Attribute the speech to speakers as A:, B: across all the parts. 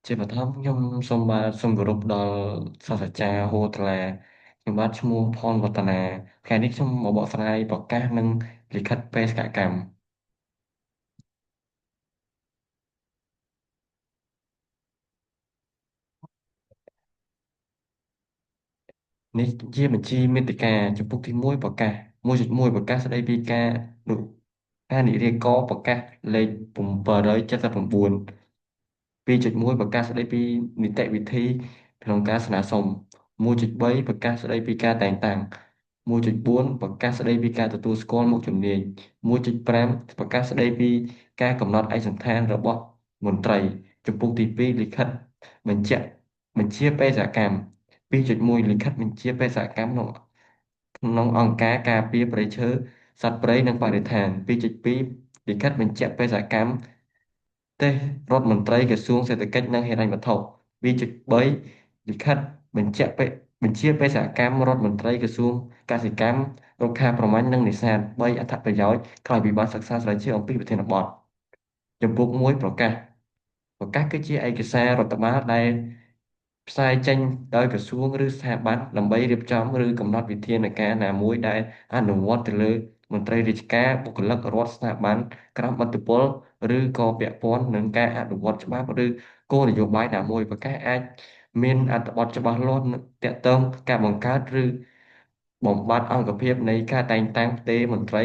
A: ជាបឋមខ្ញុំសូមបាទសូមគោរពដល់សាស្ត្រាចារ្យហូត្លាខ្ញុំបាទឈ្មោះផនវឌ្ឍនាថ្ងៃនេះខ្ញុំមកបកស្រាយប្រកាសនិងលិខិតបេសកកម្មនេះជាបញ្ជីមេតិកាចំពុកទី1ប្រកាស1.1ប្រកាសស្តីពីការនុការនិរាករណ៍ប្រកាសលេខ779 2.1ប្រកាសស្តីពីនីតិវិធីក្នុងការស្នើសុំ1.3ប្រកាសស្តីពីការតែងតាំង1.4ប្រកាសស្តីពីការទទួលស្គាល់មុខជំនាញ1.5ប្រកាសស្តីពីការកំណត់ឯកសណ្ឋានរបស់មន្ត្រីជំពូកទី2លិខិតបញ្ជាក់បញ្ជាបេសកកម្ម2.1លិខិតបញ្ជាបេសកកម្មក្នុងក្នុងអង្គការការពារព្រៃឈើសត្វព្រៃនិងបរិស្ថាន2.2លិខិតបញ្ជាក់បេសកកម្ម ទេសរដ្ឋមន្ត្រីក្រសួងសេដ្ឋកិច្ចនិងហិរញ្ញវត្ថុ 2.3 លិខិតបញ្ជាក់បេបញ្ជាបេសកកម្មរដ្ឋមន្ត្រីក្រសួងកសិកម្មរុក្ខាប្រមាញ់និងនេសាទ3អត្ថប្រយោជន៍ក្រោយពីបានសិក្សាស្រាវជ្រាវអំពីប្រធានបទចំពោះ1ប្រកាសប្រកាសគឺជាឯកសាររដ្ឋបាលដែលផ្សាយចេញដោយក្រសួងឬស្ថាប័នដើម្បីរៀបចំឬកំណត់វិធានការណាមួយដែលអនុវត្តទៅលើមន្ត្រីរាជការបុគ្គលិករដ្ឋស្ថាប័នក្រោមឥទ្ធិពលឬក៏ពាក់ព័ន្ធនឹងការអនុវត្តច្បាប់ឬគោលនយោបាយណាមួយប្រកាសអាចមានអត្ថបទច្បាស់លាស់ទាក់ទងការបង្កើតឬបំបត្តិអង្គភាពនៃការតែងតាំងផ្ទេរមន្ត្រី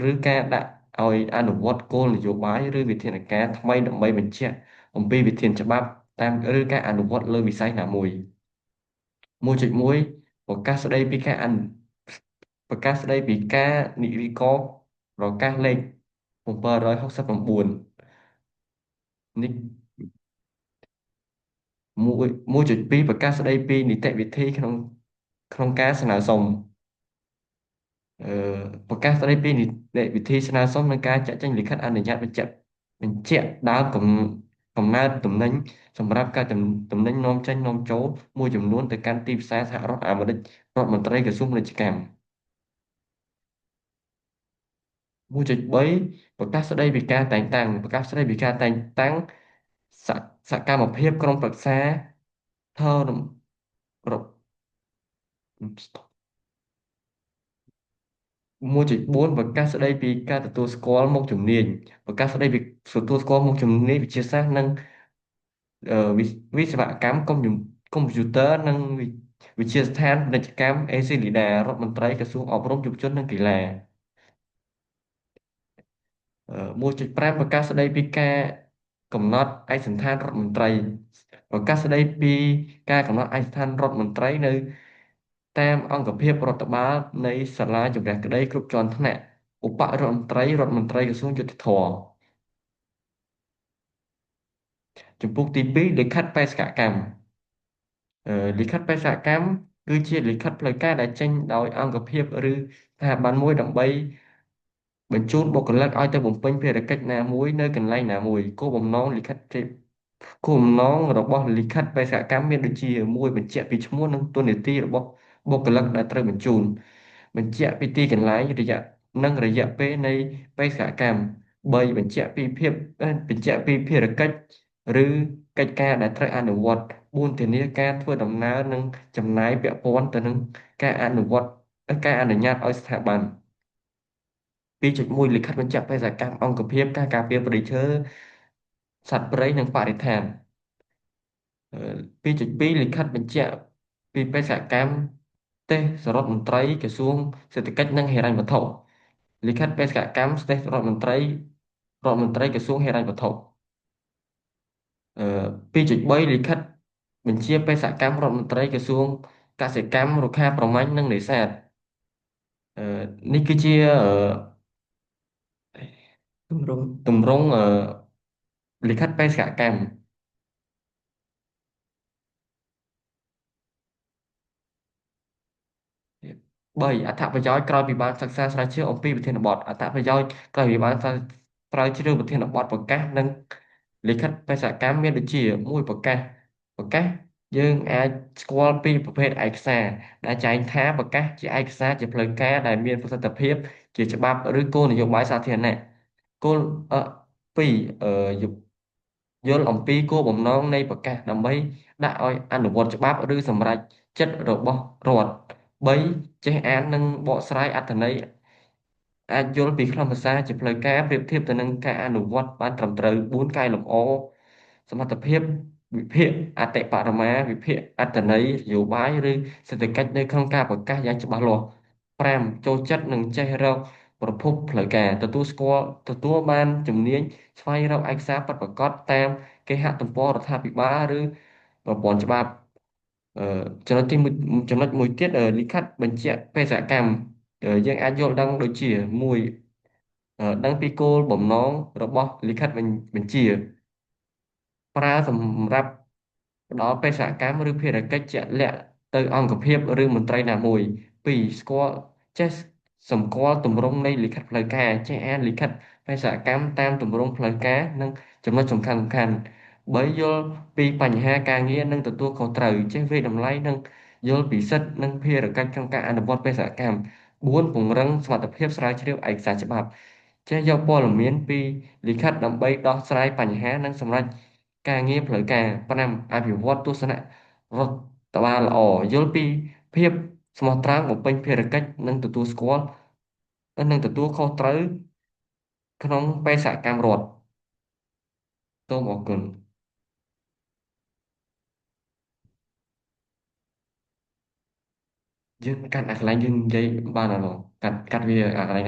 A: ឬការដាក់ឲ្យអនុវត្តគោលនយោបាយឬវិធានការថ្មីដើម្បីបញ្ជាក់អំពីវិធានច្បាប់តាមឬការអនុវត្តលើវិស័យណាមួយ1.1ប្រកាសស្តីពីការអនុប្រកាសស្តីពីការនិរាករណ៍ប្រកាសលេខ769នេះ1.2ប្រកាសស្តីពីនីតិវិធីក្នុងក្នុងការស្នើសុំ អឺប្រកាសស្តីពីនីតិវិធីស្នើសុំនិងការចាត់ចែងលិខិតអនុញ្ញាតបញ្ជាក់បញ្ជាក់ដើមកំកំណើតទំនិញសម្រាប់ការទំនិញនាំចេញនាំចូលមួយចំនួនទៅកាន់ទីផ្សារសហរដ្ឋអាមេរិករដ្ឋមន្ត្រីក្រសួងពាណិជ្ជកម្ម1.3ប្រកាសស្តីពីការតែងតាំងប្រកាសស្តីពីការតែងតាំងសសកម្មភាពក្រុមប្រឹក្សាធរ 1.4ប្រកាសស្តីពីការទទួលស្គាល់មុខជំនាញប្រកាសស្តីពីទទួលស្គាល់មុខជំនាញវិទ្យាសាស្ត្រនិងវិវិស្វកម្មកុំព្យូកុំព្យូទ័រនិងវិទ្យាស្ថានពាណិជ្ជកម្មអេស៊ីលីដារដ្ឋមន្ត្រីក្រសួងអប់រំយុវជននិងកីឡា1.5ប្រកាសស្តីពីការកំណត់ឯកសណ្ឋានរដ្ឋមន្ត្រីប្រកាសស្តីពីការកំណត់ឯកសណ្ឋានរដ្ឋមន្ត្រីនៅតាមអង្គភាពរដ្ឋបាលនៃសាលាជម្រះក្តីគ្រប់ជាន់ថ្នាក់ឧបរដ្ឋមន្ត្រីរដ្ឋមន្ត្រីក្រសួងយុត្តិធម៌ ចំពោះទី2លិខិតបេសកកម្មលិខិតបេសកកម្មគឺជាលិខិតផ្លូវការដែលចេញដោយអង្គភាពឬស្ថាប័នមួយដើម្បីបញ្ជូនបុគ្គលិកឲ្យទៅបំពេញភារកិច្ចណាមួយនៅកន្លែងណាមួយគោលបំណងលិខិតគោលបំណងរបស់លិខិតបេសកកម្មមានដូចជាមួយបញ្ជាក់ពីឈ្មោះនិងតួនាទីរបស់បុគ្គលិកដែលត្រូវបញ្ជូនបញ្ជាក់ពីទីកន្លែងរយៈនិងរយៈពេលនៃបេសកកម្ម3បញ្ជាក់ពីភាពបញ្ជាក់ពីភារកិច្ចឬកិច្ចការដែលត្រូវអនុវត្ត4ធានាការធ្វើដំណើរនិងចំណាយពាក់ព័ន្ធទៅនឹងការអនុវត្តការអនុញ្ញាតឲ្យស្ថាប័ន2.1លិខិតបញ្ជាក់បេសកកម្មអង្គភាពការការពារព្រៃឈើសត្វព្រៃនិងបរិស្ថាន 2.2លិខិតបញ្ជាក់ពីបេសកកម្មទេសរដ្ឋមន្ត្រីក្រសួងសេដ្ឋកិច្ចនិងហិរញ្ញវត្ថុលិខិតបេសកកម្មទេសរដ្ឋមន្ត្រីរដ្ឋមន្ត្រីក្រសួងហិរញ្ញវត្ថុ2.3លិខិតបញ្ជាបេសកកម្មរដ្ឋមន្ត្រីក្រសួងកសិកម្មរុក្ខាប្រមាញ់និងនេសាទនេះគឺជា
B: ទម្រង់
A: ទម្រង់លិខិតបេសកកម្ម 3អត្ថប្រយោជន៍ក្រោយពីបានសិក្សាស្រាវជ្រាវអំពីប្រធានបទអត្ថប្រយោជន៍ក្រោយពីបានស្រាវជ្រាវប្រធានបទប្រកាសនិងលិខិតបេសកកម្មមានដូចជាមួយប្រកាសប្រកាសយើងអាចស្គាល់ពីប្រភេទឯកសារដែលចែងថាប្រកាសជាឯកសារជាផ្លូវការដែលមានប្រសិទ្ធភាពជាច្បាប់ឬគោលនយោបាយសាធារណៈគោលអឺ2អឺ យល់អំពីគោលបំណងនៃប្រកាសដើម្បីដាក់ឲ្យអនុវត្តច្បាប់ឬសម្រេចចិត្តរបស់រដ្ឋ3ចេះអាននិងបកស្រាយអត្ថន័យអាចយល់ពីខ្លឹមសារជាផ្លូវការប្រៀបធៀបទៅនឹងការអនុវត្តបានត្រឹមត្រូវ4កែលម្អសមត្ថភាពវិភាគអតិបរមាវិភាគអត្ថន័យនយោបាយឬសេដ្ឋកិច្ចនៅក្នុងការប្រកាសយ៉ាងច្បាស់លាស់5ចូលចិត្តនិងចេះរកប្រភពផ្លូវការទទួលស្គាល់ទទួលបានជំនាញស្វែងរកឯកសារពិតប្រាកដតាមគេហទំព័ររដ្ឋាភិបាលឬប្រព័ន្ធច្បាប់អឺចំណុចទីមួយចំណុចមួយទៀតលិខិតបញ្ជាក់បេសកកម្មយើងអាចយល់ដឹងដូចជាមួយដឹងពីគោលបំណងរបស់លិខិតបញ្ជា ប្រើសម្រាប់ផ្ដល់បេសកកម្មឬភារកិច្ចជាក់លាក់ទៅអង្គភាពឬមន្ត្រីណាមួយពីរស្គាល់ចេះសម្គាល់ទម្រង់នៃលិខិតផ្លូវការចេះអានលិខិតបេសកកម្មតាមទម្រង់ផ្លូវការនិងចំណុចសំខាន់សំខាន់បីយល់ពីបញ្ហាការងារនិងទទួលខុសត្រូវចេះវាយតម្លៃនិងយល់ពីសិទ្ធិនិងភារកិច្ចក្នុងការអនុវត្តបេសកកម្ម4ពង្រឹងសមត្ថភាពស្រាវជ្រាវឯកសារច្បាប់ចេះយកព័ត៌មានពីលិខិតដើម្បីដោះស្រាយបញ្ហានិងសម្រេចការងារផ្លូវការ5អភិវឌ្ឍទស្សនៈរដ្ឋបាលល្អយល់ពីភាពស្មោះត្រង់បំពេញភារកិច្ចនិងទទួលស្គាល់និងទទួលខុសត្រូវក្នុងបេសកកម្មរដ្ឋសូមអរគុណយើងកាត់អាកន្លែងយើងនិយាយបានអត់បងកាត់កាត់វាអាកន្លែង